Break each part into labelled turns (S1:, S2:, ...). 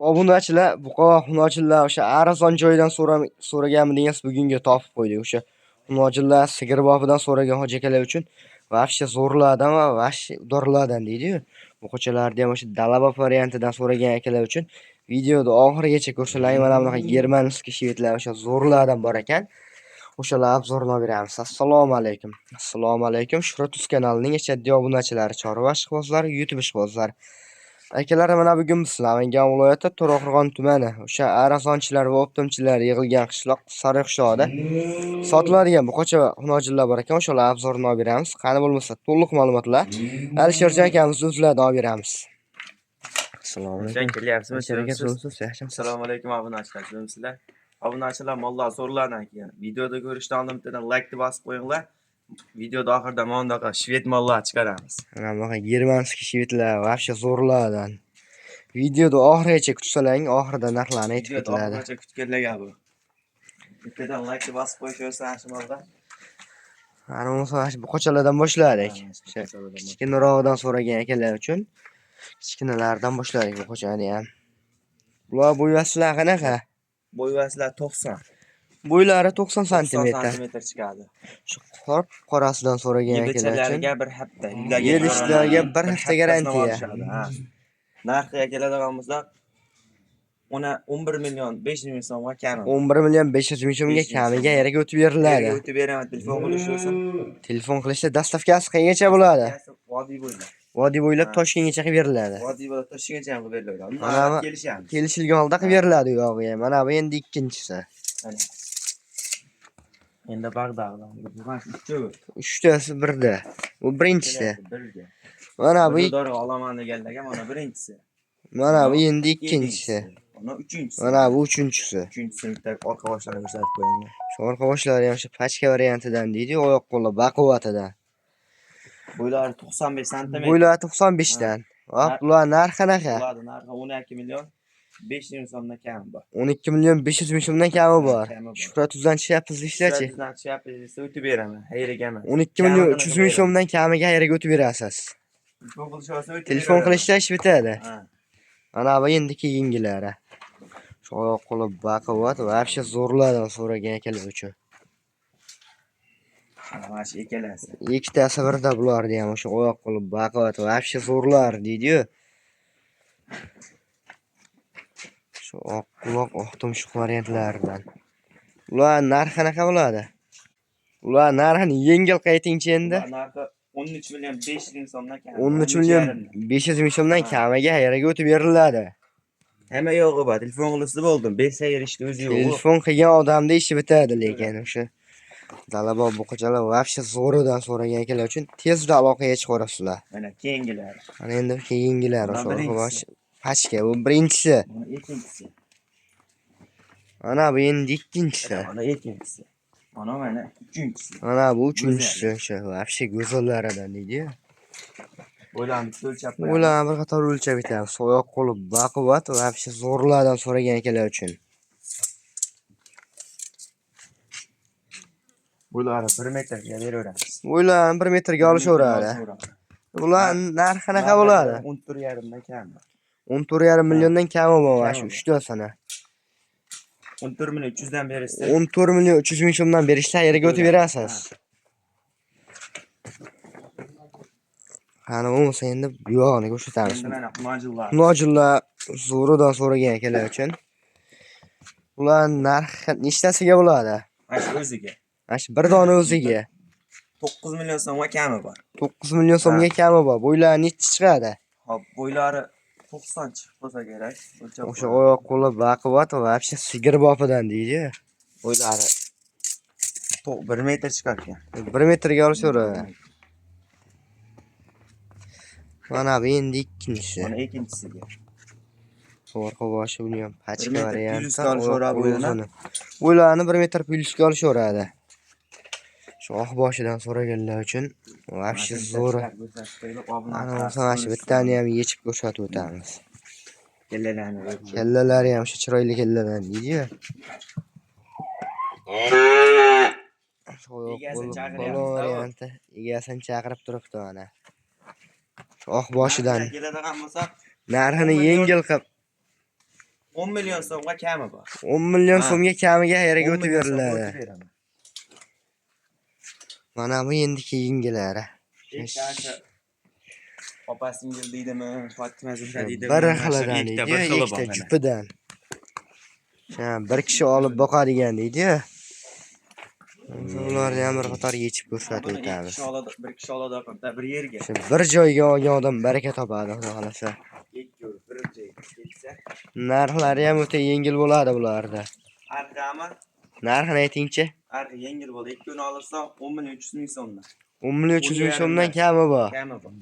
S1: Obunachilar, Buqova xunojillar o'sha arzon joydan so'raganmidingiz, bugunga topib qo'ydik. O'sha xunojillar Sigirbobidan so'ragan hoji akalar uchun вообще zo'rlardan va вообще udorlardan deydi-yu. Buqachalarni ham o'sha dalabop variantidan so'ragan akalar uchun videoda oxirigacha ko'rsalaring, mana bunaqa germanskiy shvedlar o'sha zo'rlardan bor ekan. O'shalar obzorni olib beramiz. Assalomu alaykum. Assalomu alaykum. Shuhrat Uz kanalining ashaddiy obunachilari, chorva ishqibozlari, YouTube ishqibozlari. Akalar, mana bugun biz Namangan viloyati To'raqo'rg'on tumani o'sha arazonchilar va o'ptimchilar yig'ilgan qishloq Sariq qishlog'ida sotiladigan buqacha va xunojillar bor ekan, o'shalar obzorni olib beramiz. Qani bo'lmasa to'liq ma'lumotlar Alisherjon akamiz o'zlaridan olib beramiz. Assalomu alaykum.
S2: Kelyapsizmi?
S1: Alisher aka, zo'rsiz, yaxshimisiz?
S2: Assalomu alaykum obunachilar, zo'rmisizlar? Obunachilar, mollar zo'rlardan kelgan. Videoda ko'rishdan oldin bittadan like bosib qo'yinglar. Videoda oxirida mana bunaqa shved mollar chiqaramiz.
S1: Mana bunaqa germanskiy shvedlar вообще zo'rlardan. Videoda oxirigacha kutsalaring, oxirida narxlarni aytib
S2: Videoda
S1: ketiladi.
S2: oxirigacha kutganlarga bu. Bittadan like bosib qo'yishaversa shu mollar.
S1: Mana bo'lmasa mana shu buqachalardan boshladik. O'sha kichkinarog'idan so'ragan akalar uchun kichkinalardan boshladik buqachani ham. Bular bo'yvaslar qanaqa?
S2: Bo'yvaslar 90.
S1: Bo'ylari 90
S2: 90
S1: santimetr.
S2: santimetr chiqadi.
S1: Shu qop qorasidan so'ragan akalar uchun
S2: Yebichalariga bir hafta.
S1: Yebichalariga bir hafta garantiya.
S2: Ha. Narxiga keladigan bo'lsak, 11 million 500 ming so'mga kami.
S1: 11 million 500 ming so'mga
S2: 500 ming
S1: kamiga
S2: so'mga.
S1: yerga o'tib beriladi.
S2: Yerga o'tib beraman, telefon qilishsin.
S1: Telefon qilishda dastavkasi qayergacha bo'ladi?
S2: Vodiy bo'ylab.
S1: Vodiy bo'ylab
S2: Ha.
S1: Toshkentgacha qilib beriladi.
S2: Vodiy bo'ylab Toshkentgacha ham qilib beriladi.
S1: Mana bu
S2: Kelishamiz.
S1: Kelishilgan holda qilib beriladi u yog'iga. Mana bu endi ikkinchisi.
S2: Mana. Endi Bag'doddan. Bu mana shu uchovi.
S1: Uchtasi birda. Bu birinchisi.
S2: Birga.
S1: Mana bu
S2: Bir dorga olaman deganlarga mana birinchisi.
S1: Mana bu endi ikkinchisi.
S2: Mana uchinchisi.
S1: Mana bu uchinchisi.
S2: Uchinchisini bitta orqa boshlarini ko'rsatib qo'yinglar.
S1: Shu orqa boshlari ham o'sha pachka variantidan deydi, oyoq qo'li baquvvatidan.
S2: Bo'ylari 95 santimetr.
S1: Bo'ylari 95 dan. Hop, bular narxi qanaqa?
S2: Bularning narxi 12 million 500 ming so'mdan kami bor.
S1: 12 million 500 ming so'mdan kami bor.
S2: Kami bor.
S1: Shuhrat Uzdan tushyapmiz ishlachi.
S2: Shuhrat tushyapmiz desa o'tib beraman. Xayrga emas.
S1: 12 million
S2: Kamini
S1: 300 ming
S2: qilib
S1: so'mdan kamiga xayrga o'tib berasiz.
S2: Telefon qilishsa o'tib
S1: Telefon
S2: beraman.
S1: qilishda ish bitadi.
S2: Ha.
S1: Mana bu endi keyingilari. Shu oyoq qo'li baquvvat, вообще zo'rlardan so'ragan akalar uchun.
S2: Mana shu ikkalasi.
S1: Ikkitasi birda bularni ham o'sha oyoq qo'li baquvvat, вообще zo'rlar deydi-yu. Shu oq quloq, oq tumshuq variantlaridan. Ular narxi qanaqa bo'ladi? Ular narxini yengil qaytingchi endi.
S2: Bular narxi 13 million 500 ming so'mdan kami.
S1: 13 million 500 ming so'mdan kamiga xayrga o'tib beriladi.
S2: Hamma yo'g'i bor. Telefon qilsa bo'ldim. Bersa yerishdi o'zi yo'q.
S1: Telefon qilgan odamda ishi bitadi, lekin o'sha Dalabop buqachalar вообще zo'ridan so'ragan akalar uchun tezda aloqaga chiqaverasizlar.
S2: Mana keyingilari.
S1: Mana endi keyingilari
S2: Mana
S1: o'sha
S2: birinchisi.
S1: Pachka bu birinchisi.
S2: Mana ikkinchisi.
S1: Mana bu endi ikkinchisi.
S2: Mana ikkinchisi. Mana mana uchinchisi.
S1: Mana bu uchinchisi o'sha вообще go'zallaridan deydi-yu.
S2: Bo'ylarni bitta o'lchab qo'yamiz.
S1: Ularni bir qator o'lchab ketamiz. Oyoq qo'li baquvvat, вообще zo'rlardan so'ragan akalar uchun.
S2: Bo'ylari 1 metrga beraveramiz.
S1: Bo'ylarini 1 metrga olishaveradi. Ular narxi qanaqa bo'ladi?
S2: 14,5 dan kami.
S1: 14,5 milliondan kami bor mana shu
S2: Kami bor.
S1: uchtasini.
S2: 14 million 300 dan berishsa
S1: 14 million 300 ming so'mdan berishsa yerga o'tib berasiz. Qani bo'lmasa endi bu yog'ini ko'rsatamiz.
S2: Endi mana xunojillar.
S1: Xunojillar zo'ridan so'ragan akalar uchun. Ular narxi nechtasiga bo'ladi?
S2: Mana shu o'ziga.
S1: Mana shu bir dona o'ziga
S2: 9 million so'mga kami bor.
S1: 9 million so'mga kami bor. Bo'ylari nechi chiqadi?
S2: Hop, bo'ylari 90 chiqib bo'lsa kerak. O'lchab
S1: O'sha
S2: qo'yamiz.
S1: oyoq qo'li baquvvat, вообще sigir bopidan deydi.
S2: Bo'ylari 1 metr chiqar ekan.
S1: 1 metrga olishaveradi. Mana bu endi ikkinchisi.
S2: Mana ikkinchisiga.
S1: Orqa boshi buni ham pachka
S2: 1 metr
S1: varianti.
S2: plyusga olishaveradi bo'yini.
S1: Bo'ylarini 1 metr plyusga olishaveradi. Shu oq boshidan so'raganlar uchun вообще zo'r. Ana bo'lmasa mana shu bittani ham yechib ko'rsatib o'tamiz.
S2: Kallalarni.
S1: Kallalari ham o'sha chiroyli kalladan deydi-yu.
S2: Egasini chaqiryapmiz,
S1: Balon varianti. Egasini chaqirib turibdi mana. Shu oq boshidan
S2: Keladigan bo'lsa
S1: narxini yengil qilib
S2: 10 million so'mga kami bor.
S1: 10 million
S2: Ha.
S1: so'mga kamiga xayriga
S2: 10
S1: o'tib
S2: million so'mga
S1: beriladi.
S2: o'tib beraman.
S1: Mana bu endi keyingilari.
S2: Ikkitasi opa singil deydimi, Fatima Zuhra deydimi?
S1: Bir
S2: Mana shu
S1: xilidan
S2: ikkita
S1: deydi,
S2: bir xili
S1: ikkita
S2: bor mana.
S1: jupidan. Ha, bir kishi olib boqadigan deydi. Ularni ham bir qator yechib ko'rsatib
S2: Buni ikki
S1: o'tamiz.
S2: kishi oladi, bir kishi oladi bir bir yerga.
S1: Shu bir joyga olgan odam baraka topadi, xudo xolasa.
S2: Ikki bir joyga ketsa,
S1: Narxlari ham o'ta yengil bo'ladi bularda.
S2: Arxami?
S1: Narxini aytingchi.
S2: Arxi yengil bo'ladi. Ikkini olsa 10 million 300 ming so'mdan.
S1: 10 million 300 ming so'mdan kami bor.
S2: Kami bor.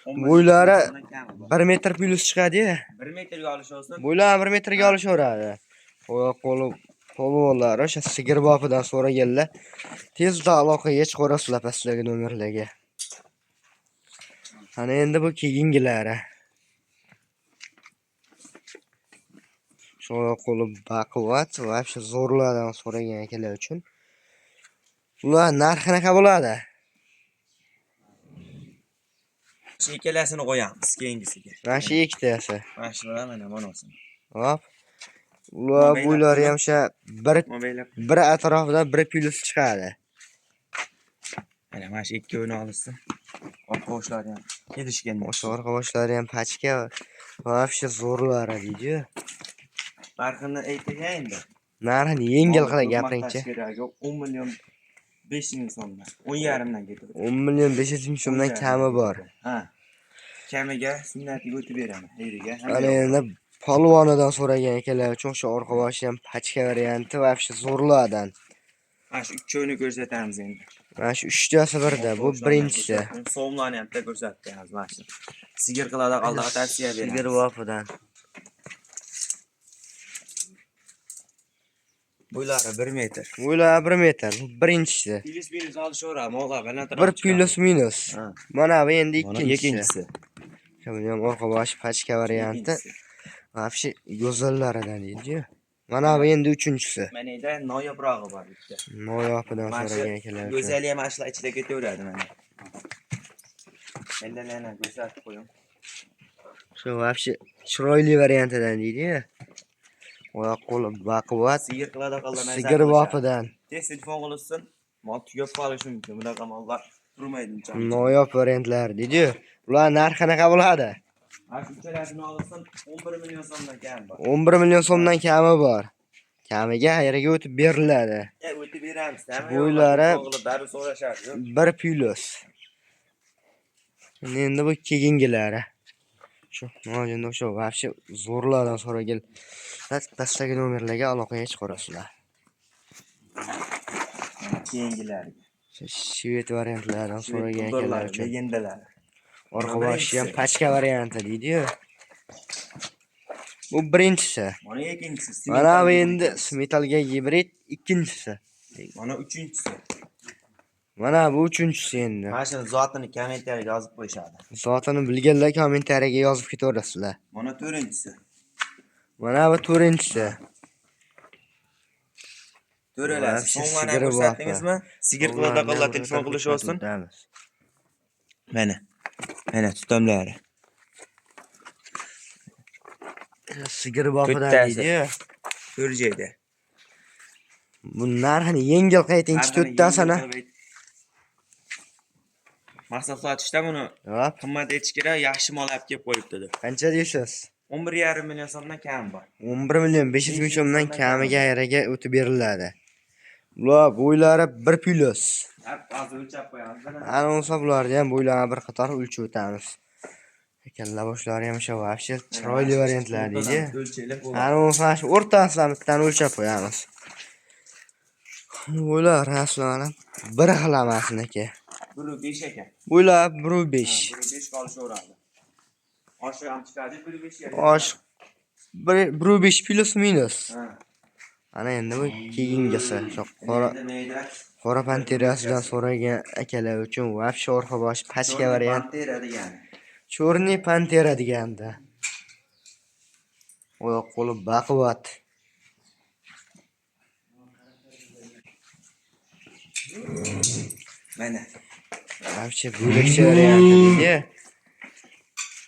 S2: 10 million
S1: Bo'ylari
S2: 300 ming so'mdan kami bor.
S1: 1 metr plyus chiqadi-ya.
S2: 1 metrga olish olsin.
S1: Bo'ylari 1 metrga olishaveradi. Oyoq qo'li polvonlari o'sha sigir bopidan so'raganlar tezda aloqaga chiqaverasizlar pastdagi nomerlarga. Ana endi bu keyingilari. Shu oyoq qo'li baquvvat va shu zo'rlardan so'ragan akalar uchun. Ular narxi qanaqa bo'ladi?
S2: Shu ikkalasini qo'yamiz keyingisiga.
S1: Mana shu ikkitasi.
S2: Mana shular mana bunisi.
S1: Hop. Ular bo'ylari ham o'sha
S2: Mobillar.
S1: bir atrofidan bir plyus chiqadi.
S2: Mana shu ikkovini olsin. Orqa boshlari ham kelishgan.
S1: O'sha orqa boshlari ham pachka вообще zo'rlari deydi-yu.
S2: Narxini aytay endi.
S1: Narxini yengil qilib
S2: Maqtash
S1: gapiringchi.
S2: kerak yo'q. 10 million 5 ming so'mdan. 10.5 dan ketadi.
S1: 10 million 500 ming so'mdan kami bor.
S2: Ha. Kamiga sunnatiga o'tib beraman. Xayriga.
S1: Ana endi polvonidan so'ragan akalar uchun o'sha orqa boshi ham pachka varianti вообще zo'rlardan.
S2: Mana shu uchovini ko'rsatamiz endi.
S1: Mana shu uchtasi birda, bu birinchisi.
S2: So'mlarni ham bitta ko'rsatib qo'yamiz mana shu. Sigir qiladi allohga tavsiya beramiz.
S1: Sigir vofidan.
S2: Bo'ylari 1 metr.
S1: Bo'ylari 1 metr, bu birinchisi.
S2: Plyus minus olishaveradi, mollar balandroq.
S1: 1 plyus minus.
S2: Ha.
S1: Mana bu endi
S2: Mana
S1: ikkinchisi.
S2: ikkinchisi.
S1: Buni ham orqa boshi pachka varianti. Вообще go'zallaridan deydi-yu. Mana bu endi uchinchisi.
S2: Mana yerda noyobrog'i bor bitta.
S1: Noyobidan
S2: Mana shu
S1: so'ragan akalar uchun.
S2: Go'zali ham mana shular ichida ketaveradi mana. Endi yana ko'rsatib qo'ying.
S1: Shu вообще chiroyli variantidan deydi-yu. Oyoq qo'li baquvvat,
S2: Sigir qiladi qildi
S1: sigir vopidan.
S2: Tez telefon qilishsin, mol tugab qolishi mumkin. Bunaqa mollar turmaydi uncha.
S1: Noyob variantlar deydi-yu. Ular narxi qanaqa bo'ladi?
S2: Mana shu uchalasini olsin 11 million so'mdan kam bor.
S1: 11 million so'mdan kami bor. Kamiga xayriga o'tib beriladi.
S2: Ya o'tib beramiz.
S1: Bo'ylari
S2: qilib darrov so'rashadi.
S1: 1 plyus. Endi bu keyingilari. Shu endi o'sha вообще zo'rlardan so'ragan pastdagi nomerlarga aloqaga chiqarasizlar.
S2: Keyingilari.
S1: Shved variantlaridan so'ragan akalar uchun.
S2: Legendalar.
S1: Orqa boshi ham pachka varianti deydi-yu. Bu birinchisi.
S2: Mana ikkinchisi.
S1: Mana bu endi smetalga gibrid ikkinchisi.
S2: Mana uchinchisi.
S1: Mana bu uchinchisi endi.
S2: Mana shuni zotini kommentariyaga yozib qo'yishadi.
S1: Zotini bilganlar kommentariyaga yozib ketaverasizlar.
S2: Mana to'rtinchisi.
S1: Mana bu to'rtinchisi.
S2: To'ralasi. So'mlarni ko'rsatdingizmi? Sigir qiladi qiladi telefon qilish olsin. Mana. Mana tutamlari.
S1: Sigir bopidan deydi-yu.
S2: To'rt joyda.
S1: Bu narxini yengil qaytingchi to'rttasini.
S2: Maqsad sotishda buni
S1: Hop.
S2: qimmat aytish kerak, yaxshi mol olib kelib qo'yibdi deb.
S1: Qancha deysiz?
S2: 11.5 million so'mdan kam bor.
S1: 11 million 500 ming so'mdan kamiga xayriga o'tib beriladi. Ular bo'ylari 1 plyus.
S2: Hozir o'lchab qo'yamiz.
S1: Ana bo'lsa bularni ham bo'ylarini bir qator o'lchab o'tamiz. Kalla boshlari ham o'sha вообще chiroyli variantlar deydi. Ana bo'lsa shu o'rtasidan bittani o'lchab qo'yamiz. Bo'ylar aslida bir xil emasniki.
S2: 1.5 ekan.
S1: Bo'ylar 1.5.
S2: 1.5 qolishaveradi. Oshiq ham chiqadi, 1.5
S1: Osh 1.5 plyus minus. Ana endi bu keyingisi. Shu qora panterasidan so'ragan akalar uchun вообще orqa boshi pachka variant.
S2: Pantera degani.
S1: Chorniy pantera deganda. Oyoq qo'li baquvvat.
S2: Mana.
S1: Вообще bo'lakcha varianti deydi.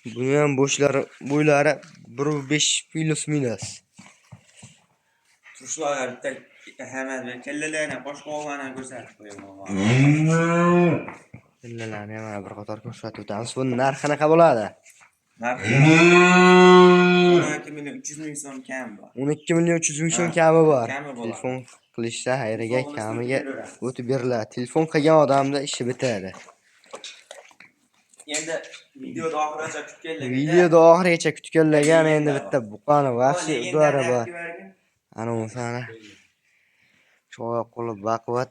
S1: Buni ham bo'shlari, bo'ylari 1.5 плюс минус.
S2: Turishlar bitta hamma kallalarini, bosh qovog'ini ko'rsatib qo'yaman.
S1: Tillalarni ham mana bir qator ko'rsatib o'tamiz. Buni narxi qanaqa bo'ladi?
S2: Narxi 12 million 300 ming so'm kam bor.
S1: 12 million 300 ming so'm
S2: Ha,
S1: kami bor.
S2: Kami bo'ladi.
S1: Telefon qilishsa xayriga
S2: Telefon qilishsa
S1: kamiga
S2: o'tib beraveradi.
S1: O'tib beriladi. Telefon qilgan odamda ishi bitadi.
S2: Endi videoda oxirigacha kutganlarga
S1: Videoda oxirigacha kutganlarga ana endi bitta buqani вообще удар i bor. Ana unsani shu oyoq qo'li baquvvat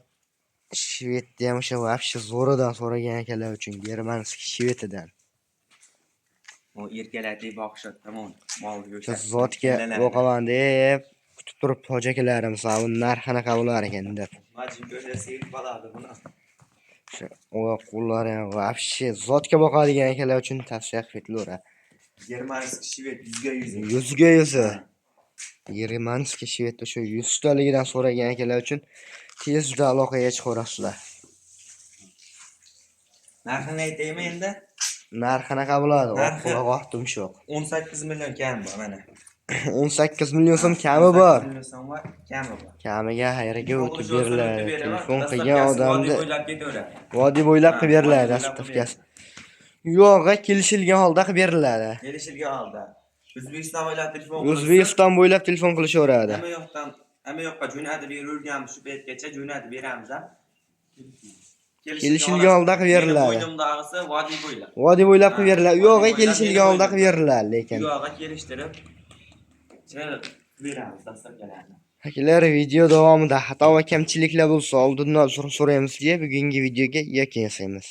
S1: shvedni ham o'sha вообще zo'ridan so'ragan akalar uchun, германский shvedidan.
S2: O erkalatib boqishadi, tamom. Mol
S1: O'sha
S2: go'sht.
S1: zotga boqaman deb kutib turibdi hoji akalarimiz, bu narxi qanaqa bo'lar ekan deb.
S2: Majin ko'rsa sevib qoladi buni.
S1: O'sha oyoq qo'llari ham вообще zotga boqadigan akalar uchun tavsiya qilib ketilaveradi.
S2: Германский shved 100%.
S1: 100%. Германский shved o'sha 100 taligidan so'ragan akalar uchun tezda aloqaga chiqaverasizlar.
S2: Narxini aytaymi endi?
S1: Narxi qanaqa bo'ladi? Oq quloq, oq tumshuq.
S2: 18 million kam bor mana.
S1: 18 million so'm kami bor.
S2: 18 million so'm bor, kami bor.
S1: Kamiga xayriga
S2: Telefon
S1: o'tib
S2: qilish olsa
S1: beriladi.
S2: o'tib beraman.
S1: Telefon qilgan
S2: Доставка si vodiy
S1: odamda
S2: bo'ylab ketaveradi.
S1: Vodiy bo'ylab qilib
S2: Ha,
S1: beriladi
S2: vodiy bo'ylab qilib
S1: доставка si. Yo'g'i kelishilgan holda qilib beriladi.
S2: Kelishilgan holda. O'zbekiston bo'ylab telefon qilsa,
S1: O'zbekiston bo'ylab telefon qilishaveradi.
S2: Hamma yoqdan, hamma yoqqa jo'natib beraverganmiz, shu paytgacha jo'natib beramiz ham.
S1: Kelishilgan holda qilib beriladi.
S2: Meni bo'ynimdagisi vodiy bo'ylab.
S1: Vodiy bo'ylab qilib beriladi.
S2: Ha,
S1: Yo'g'i
S2: vodiy bo'ylab,
S1: kelishilgan
S2: meni
S1: holda qilib
S2: bo'ynimda.
S1: beriladi lekin.
S2: Yo'g'i kelishtirib chiroyli qilib beramiz доставка larni.
S1: Akalar, video davomida xato va kamchiliklar bo'lsa, oldindan uzr so'raymiz deya bugungi videoga yakun yasaymiz.